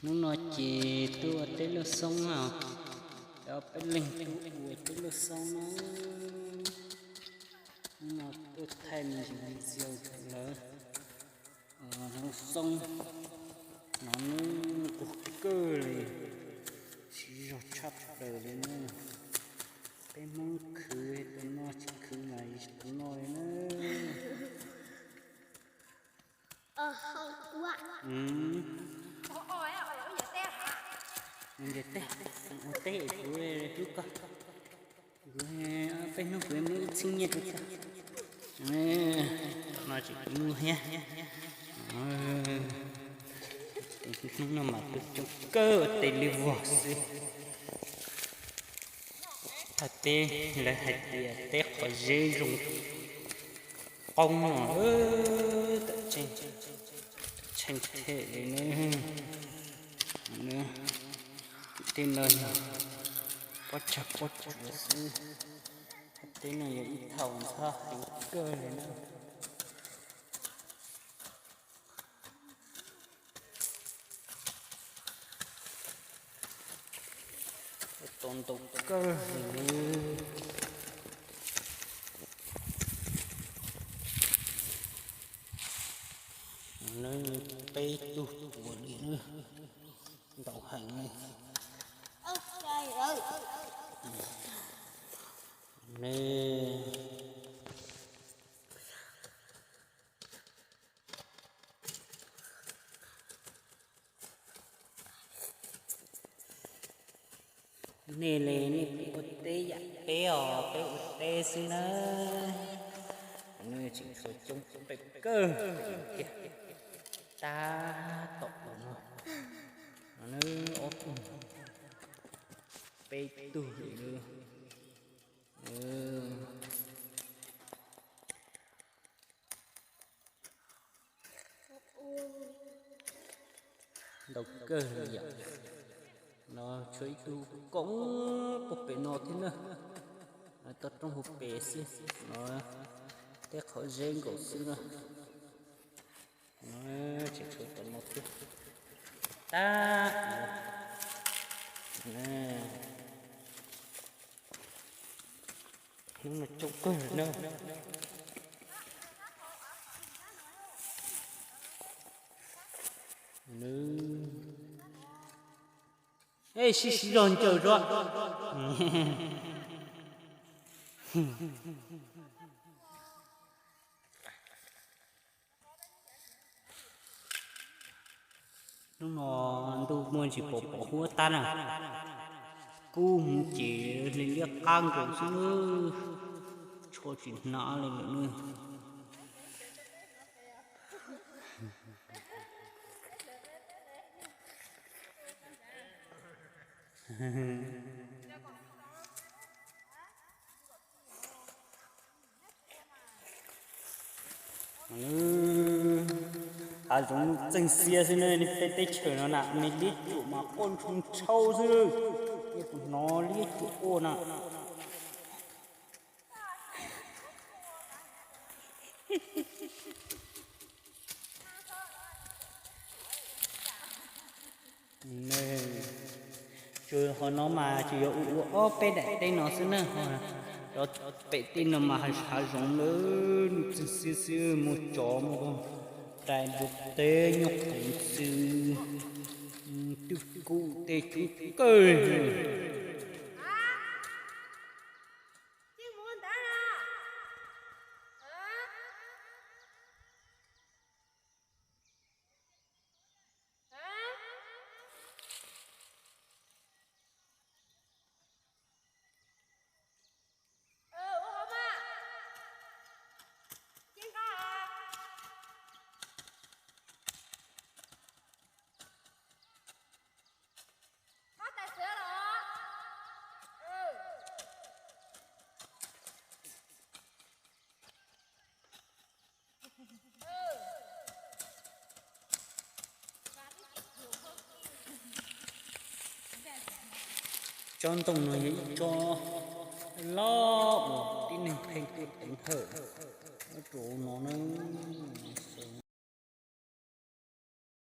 Hnub no ces tuaj ua teb luaj xoob na, cov peb leeg tuaj ua teb luaj xoob na. Hnub no tuaj thaij me ntsis video rau lawv luaj xoob no, hnub ua kawg li, siv zog tshaj plaws li na. Peb Hmoob khwv tus no tsis khwv mas tus no li na. Ntiav teb, ua teb kuv hlub koj, kuv peb hnub kuv muab ib txhiab nyiaj rau koj. No tseem kuv muag thiab. Hnub no mas tuaj coob kawg ua teb li vog xwb. Thaj teb lawv hais tias teb qhov zeb zoo qoob no, tam tseeb, tam tseeb thiaj li na. Tej no yog pob tsag pob tsuas xwb, thaj teb no yog ib thaum ntxhab heev kawg li na. Tau ntau kawg li. Peb tug puav li na, ntau heev li. Nej li nej peb ua teb yam peb os, peb ua teb xwb na. Nws tseem tshuav coob pes kawg thiab. Tab tom ua no, ob tug, peb tug li. Ntau kawg li yom. No tshuav ib tug koob puag pem no thiab na. Toj roob hauv pes xwb no, tej qhov zeb nkaus xwb na. Tseem tshuav tom no thiab. Tab, hnub no coob kawg na. Sib sib zog ncaws zog. Hnub no ntuj muaj ntsis pom pom huab tag na, kub mus ces li liab qab nkaus xwb, tsho tsis hnab li lawm na. Hav zoov nuj txeeg xiab xwb na, nej peb teb chaws no na me liab cuam mas quaj ntshoo ntshau xwb, nej puas hnov liab cuam quaj na. Tsuas hov no mas tsuas yog ua ua ob peb daim teb no xwb na, cov pem tej no mas hav zoov lawm nuj txeeg xiab xwb, muaj tsov muaj rais npua teb nyob qev xwb, twb kub tej coob kawg. Tsob ntoo no yog ib tsob loj uas tib neeg pheej tuaj teev hawm rau no na.